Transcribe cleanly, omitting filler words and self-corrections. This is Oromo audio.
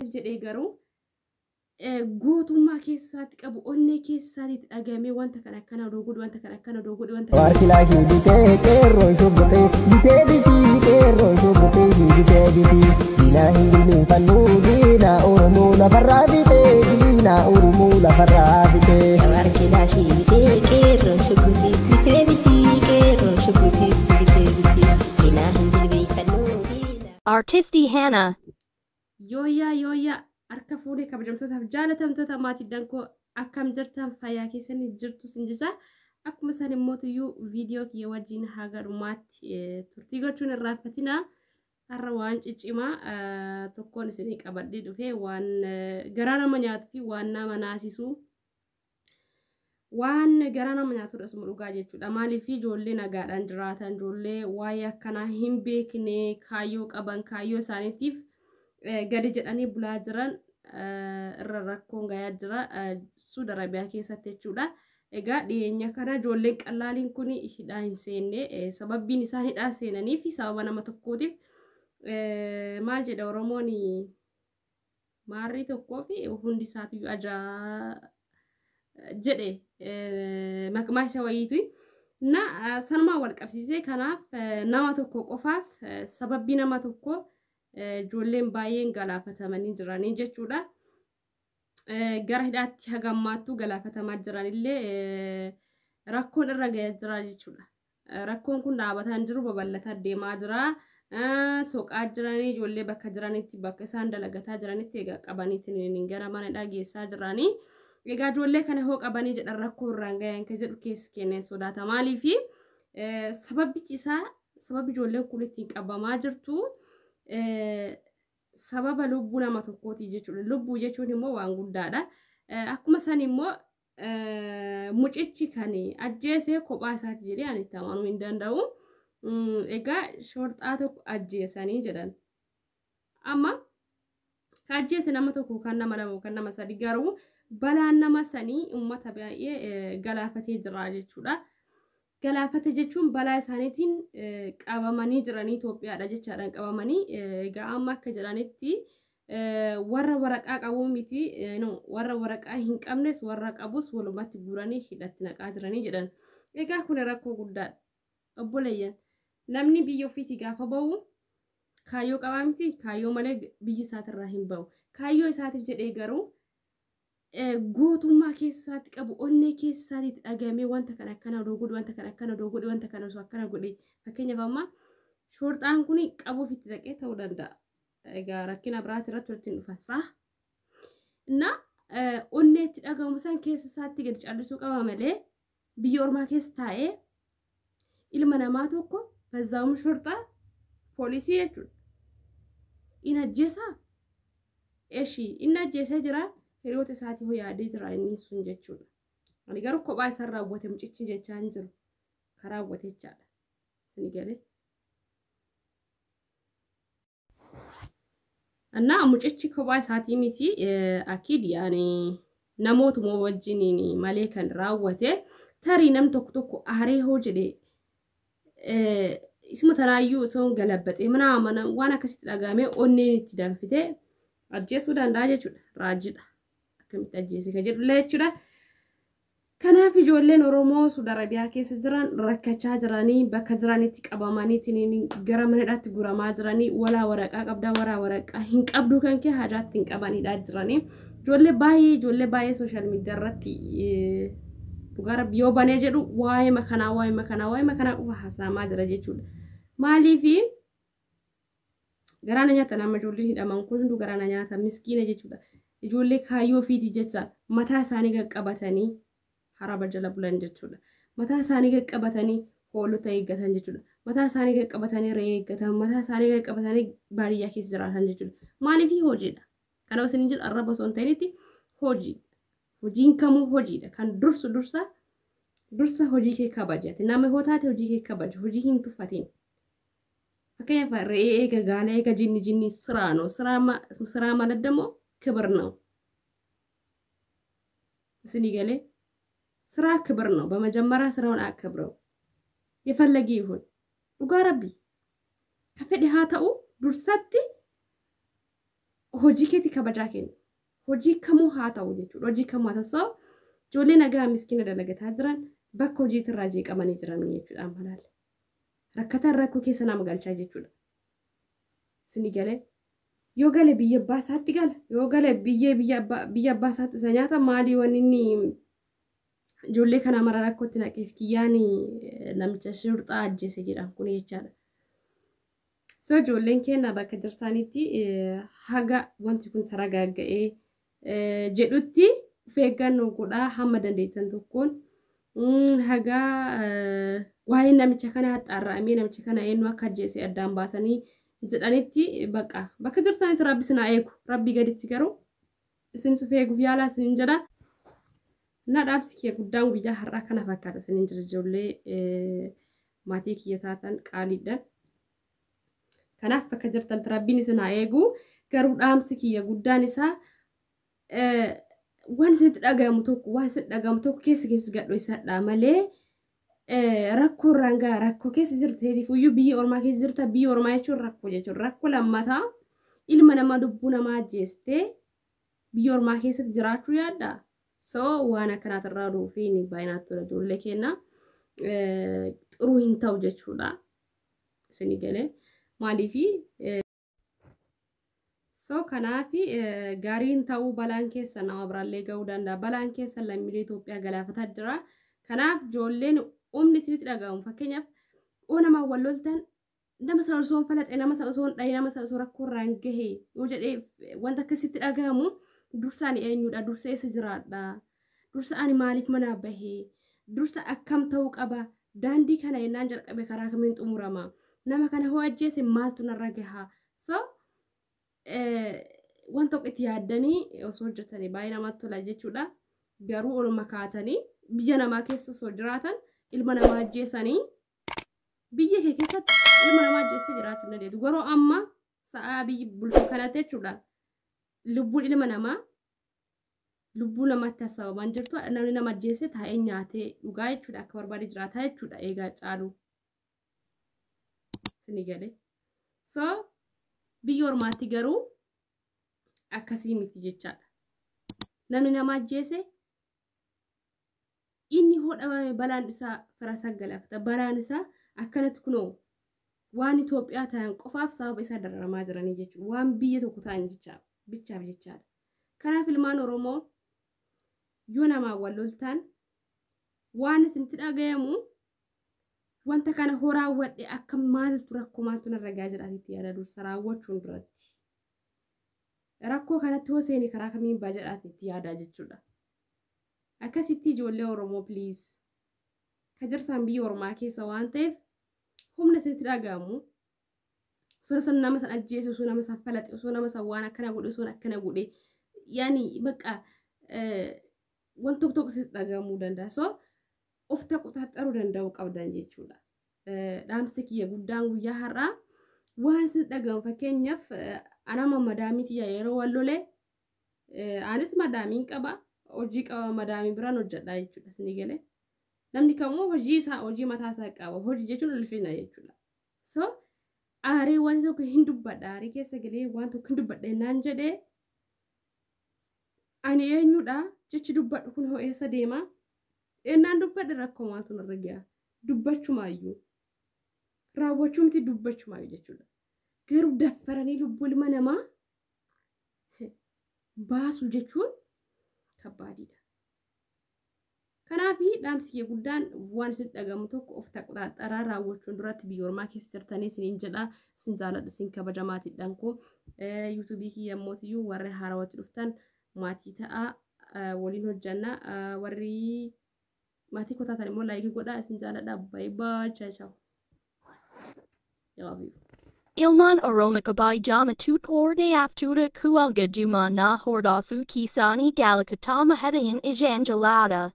isaatiif jedhee garuu gootummaa keessaatti qabu onnee keessaatti dhagamee wanta kana akkana odoo godhu, wanta kana akkana odoo godhu, wanta kana. Warkilaashii bitee qeerroo shubbutee bitee bitii qeerroo shubbutee bitee bitii diinaa hin jilbeenfannu diinaa Oromoo lafarraa bitee diinaa Oromoo lafarraa bitee. Warkilaashii bitee qeerroo shubbutee bitee bitii qeerroo shubbutee bitee bitii diinaa hin jilbeenfannu diinaa. Artisti Hannah. Yooyyaa yooyyaa, harka fuudhee kabajamtootaaf jaalatamtoota maatii koo, akkam jirtan? Fayyaa keessanii jirtu sin jira. Akkuma isaan immootuyyuu viidiyoo kiyya wajjin haga dhumaatti turtii gochuun irraanfatina. Har'a waan ciccimaa tokkoon isinii qabadhee dhufee, waan garaa nama nyaatuu fi waan nama naasisu, waan garaa nama nyaatudha isuma dhugaa jechuudha. Maaliif ijoollee nagaadhaan jiraatan, ijoollee waa'ee akkanaa hin beekne, kaayyoo qaban, kaayyoo isaaniitiif gadi jedhanii bulaa jiran irra rakkoon gayaa jira Suudi Arabiyaa keessatti jechuudha. Egaa dhiyeenya kana ijoolleen qallaaliin kun hidhaa hin seenne. Sababbiin isaan hidhaa seenanii fi sababa nama tokkootiif, maal jedha Oromoon, maarrii tokkoo fi hundi isaatiyyuu ajaa jedhe maqmaa isa wayiiti. Na sanumaan wal qabsiisee, kanaaf nama tokko qofaaf, sababbii nama tokko ijoolleen baay'een galaafatamanii jiranii jechuudha. Gara hidhaatti haga ammaattuu galaafatamaa jiranillee rakkoon irra ga'ee jira jechuudha. Rakkoon kun dhaabataa hin jiru, babal'ataa deemaa jira. Soqaa jiranii ijoollee bakka jiranitti, bakka isaan dalagataa jiranitti egaa qabaniitiin gara mana hidhaa geessaa jiranii. Egaa ijoollee kana hoo qabanii jedhan rakkoo irraan gahan kan jedhu keessa kenneen sodaata. Maaliifi sababbichi isaa, sababbi ijoolleen kun ittiin qabamaa jirtu sababa lubbuu nama tokkooti jechuudha. Lubbuu jechuun immoo waan guddaadha. Akkuma san immoo mucichi kan ajjeese kophaa isaati jedhee ani itti amanuu hin danda'u. Egaa shorxaa tokko ajjeesanii jedhan. Amma kan ajjeese nama tokko, kan nama lama, kan nama sadi, garuu balaan nama sanii uummata baay'ee galaafatee jira jechuudha. Galaafate jechuun balaa isaaniitiin qabamanii jiranii Itoophiyaadha jechaadhaan qabamanii. Egaa amma akka jedhanitti warra waraqaa qabu miti, warra waraqaa hin qabnes warra qabus walumatti guuranii hidhatti naqaa jiranii jedhan. Egaa kun rakkoo guddaadha. Obboleeyyan, namni biyya ofiitii gaafa bahu kaayyoo qabaa miti, kaayyoo malee biyyi isaatirraa hin bahu. Kaayyoo isaatiif jedhee garuu gootummaa keessaatti qabu onnee keessaatti dhagamee wanta kana akkana odoo godhu, wanta kana akkana odoo godhu, wanta kana osoo akkana godhe. Fakkeenyaaf amma shorxaan kun qabuuf itti dhaqee ta'uu danda'a. Egaa rakkina biraati irratti walitti hin dhufan saa. Na onnee itti dhagamu san keessa isaatti gadi callisuu qaba malee biyya ormaa keessa taa'ee ilma namaa tokko, በዛውም shorxaa poolisii jechuudha. In ajjeesaa? Eshi, inni ajjeesee jira, hiriyoota isaatii hoo yaadee jira inni sun jechuudha. Ani garuu kophaa isaan raawwate mucichi jechaa hin jiru. Karaa raawwate jechaadha. Isin galee. እና mucichi kophaa isaatii miti, akid yaani namootuma wajjiniin malee kan raawwate. Tarii nam tokko tokko aaree hoo jedhe isuma tanaayyuu osoo galabbaxee mana mana waan akkasitti dhagahamee onneen itti danfite ajjeesuu danda'a jechuudha. Raajidha. Akkamitti ajjeese kan jedhullee jechuudha. Kanaaf ijoolleen Oromoo Suudi Arabiyaa keessa jiran rakkachaa jiranii, bakka jiranitti qabamanii gara mana hidhaatti guramaa jiranii, walaa waraqaa qabdaa, waraa waraqaa hin qabdu, kan kee hajaatti hin qabanidha jiranii. Ijoollee baay'ee social media irratti dhugaa Rabbi yoo banee jedhu waa'ee makanaa, waa'ee makanaa, waa'ee makanaa qofa haasa'amaa jira jechuudha. Maaliifi garaa na nyaata nama ijoolleen hidhaman kun hunduu garaa na nyaata, miskiina jechuudha. Ijoollee kaayyoo ofiitii jecha mataa isaanii qaqqabatanii haraba jala bulan jechuudha. Mataa isaanii qaqqabatanii hoolota eeggatan jechuudha. Mataa isaanii qaqqabatanii re'ee eeggatan, mataa isaanii qaqqabatanii baadiyyaa keessa jiraatan jechuudha. Maaliif? Hojiidha. Kana isin jedhu arraba osoo hin ta'initti hojii. Hojiin kamuu hojiidha. Kan dursu dursa dursa hojii kee kabajate. Nama hoo taate hojii kee kabaja. Hojii hin tuffatin. Fakkeenyaaf re'ee eega, gaala eega, jinni jinni ስራ ነው። ስራ ማለት ደግሞ ክብር ነው። isinii galee? ስራ ክብር ነው። በመጀመሪያ ስራውን አክብረው፣ የፈለገ ይሁን፣ dhugaa Rabbi ka fedhe haa ta'u, dursatti Hojii keetti kabajaa kennu. Hojii kamuu haa ta'u jechuudha. Hojii kamuu haa ta'u. Ijoollee nagaa miskiina dalagataa jiran bakka hojiitirraa jeeqamanii jiran jechuudha amma laala. Rakkataan rakkoo keessa nama galchaa jechuudha. Isinii galee yoo gale biyya abbaa isaatti gala, yoo gale biyya biyya abbaa isaatti isa nyaata. Maalii wanni inni ijoollee kana mara rakkootti naqeef Kiyyaan namicha shurxaa ajjeese jedhamu kun jechaadha. So ijoolleen keenya bakka jirtanitti haga wanti kun taragagga'ee jedhutti of eeggannoo godhaa hamma dandeettan tokkoon, haga waa'ee namicha kana haxxaarra'amee namicha kana eenyu akka ajjeese addaan baasanii jedhanitti bakka bakka jirtanitti Rabbi isin haa eegu. Rabbii gaditti garuu isin of eeguuf yaalaa isinin jedha. Na dhaamsi kiyya guddaan guyyaa har'aa kana fakkaata isinin jira, ijoollee maatii kiyya taatan qaaliidhaan. Kanaaf bakka jirtanitti Rabbiin isin haa eegu. Garuu dhaamsi kiyya guddaan isaa waan isinitti dhagahamu tokko, waan isinitti dhagahamu tokko keessa keessa gadhoo isadhaa malee rakkoo irraan gaha. Rakkoo keessa jirta iyyuu, biyya ormaa keessa jirta. Biyya ormaa jechuun rakkoo jechuudha. Rakkoo lammataa ilma namaa, lubbuu namaa ajjeestee biyya ormaa keessatti jiraachuu yaadda. So waan akkanaatirraa dhufuun baay'inaatti tola, ijoollee keenya, xuruu hin ta'u jechuudha. Isinii galee maaliifi? So kanaaf gaariin ta'uu balaan keessa nama biraallee ga'uu danda'a. Balaan keessa lammiilee Itoophiyaa galaafataa jira. Kanaaf ijoolleen humni isinitti dhaga'amu, fakkeenyaaf oo namaan wal loltan, nama sana osoo hin falaxe, nama sana osoo hin dhahe, nama sana osoo rakkoo irraan gahe yoo jedhee wanta akkasitti dhaga'amu, dursa ani eenyudha? Dursa eessa jiraadha? Dursa ani maaliif manaa bahe? Dursa akkam ta'uu qaba? Daandii kana yennaan jalqabe karaa kamiin xumurama? Nama kana hoo ajjeese maaltu narra gaha? So waan tokko itti yaaddanii osoo hojjetanii baay'ee namatti tola jechuudha. Garuu oluma kaatanii biyya namaa keessa osoo jiraatan ilma namaa ajjeesanii, biyya kee keessatti ilma namaa ajjeestee jiraachuu hin dandeettu. Garuu amma sa'aa biyyi bulchu kanatti jechuudha. Lubbuun ilma namaa lubbuu namaatti hasaabamaan jirtu, namni nama ajjeese taa'ee nyaatee dhugaa jechuudha, akka barbaade jiraataa jechuudha eegaa caalu. Isinii galee. So biyya ormaatti garuu akkasii miti jechaadha. Namni nama ajjeese inni hoo dhabame balaan isaa fira isaa galaafata. Balaan isaa akkanatti kunoo waan Itoophiyaa ta'an qofaaf sababa isaa dararamaa jiranii jechuudha. Waan biyya tokko ta'an bichaaf jechaadha. Kanaaf ilmaan Oromoo, yoo namaan wal loltaan waan isinitti dhagayamu, wanta kana hoo raawwadhe akka maaltu rakkoo maaltu narra gahaa jedhaatitti yaada dursa raawwachuun duratti. Rakkoo kanatti hoo seeni karaa kamiin baa jedhaatitti yaadaa jechuudha. Akkasitti ijoollee Oromoo, please, ka jirtan biyya ormaa keessa waan ta'eef humna isinitti dhagahamu, osoo san nama san ajjeese, osoo nama san falaxe, osoo nama san waan akkana godhe, osoo akkana godhe, yaani bakka waan tokko tokko isinitti dhagahamuu danda'a. So of taquxaxaruu danda'uu qabdan jechuudha. Dhaamsi kiyya guddaan guyyaa har'aa waan isinitti dhagahamu, fakkeenyaaf anama madaamii tiyya yeroo wal lole, anis madaamiin qaba, hojii qaba, madaamii biraan hojjedha jechuudha, isinii galee. Namni kamuu hojii isaa, hojii mataa isaa qaba. Hojii jechuun ulfina jechuudha. So aarii waan tokko hin dubbadha, aarii keessa galee waan tokko hin dubbadha naan jedhee, ani eenyudha? Jechi dubbadhu kun hoo eessa deema? Ennaan dubbadhe rakkoo maaltu narra gaha? Dubbachumaayyuu. Raawwachuu miti, dubbachumaayyuu jechuudha. Garuu daffaranii lubbuu ilma namaa baasuu jechuun kabbaadiidha. Kanaaf dhaamsi kee guddaan waan isin dhagamu tokko of taquxaaxaraa raawwachuun duratti biyya ormaa keessa jirtanii isiniin jedha. Isin jaaladha, isin kabaja maatiidhaan koo. YouTubeii kiyya mootiyyuu warri haarawatti dhuftan maatii ta'a, waliin hojjanna. Warri maatii koo taatan immoo likeii godhaa. Isin jaaladha. Bye bye, ciao ciao. Love you. Ilmaan Oromoo kabajamtoota hordoftoota kualgaduma na hordofu kisani galakatama hadahin ijanjalada.